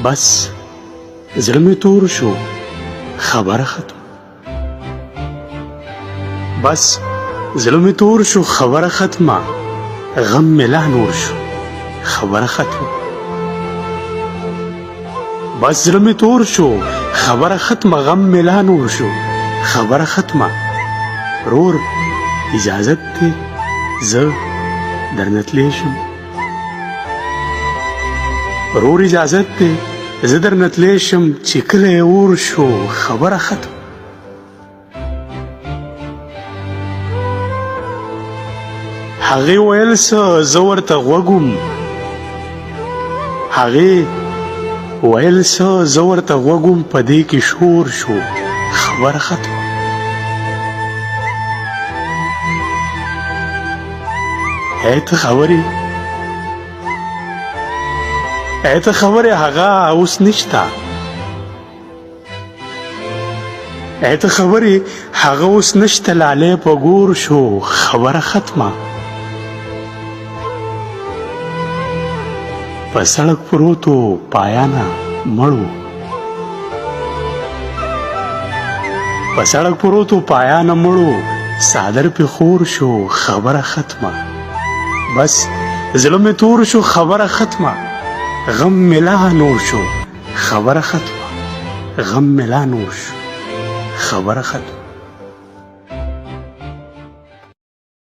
بس زړه مې تور شو، خبره ختمه. بس زړه مې تور شو، خبره ختمه، غم مې لا نور شو، خبره ختمه. بس زړه مې تور شو، خبره ختمه، غم مې لا نور شو، خبره ختمه. رور اجازت دی، زه درنه تلی شم. رور اجازت دی، زه درنه تلی شم، چې کله یې اور شو، خبره ختمه. هغې ویل څه، زه ورته غوږ وم. هغې ویل څه، زه ورته غوږ وم، په دې کې شور شو، خبره ختمه. ای ته خبرې، ای ته خبرې، هغه اوس نشته. ای ته خبرې، هغه اوس نشته، لالی په ګور شو، خبره ختمه. په سړک پروت و، پایانه مړ و. په سړک پروت و، پایانه مړ و، څادر پې خور شو، خبره ختمه. بس زړه مې تور شو، خبره ختمه، غم مې لا نور شو، خبره ختمه. غم مې لا نور شو، خبره ختمه.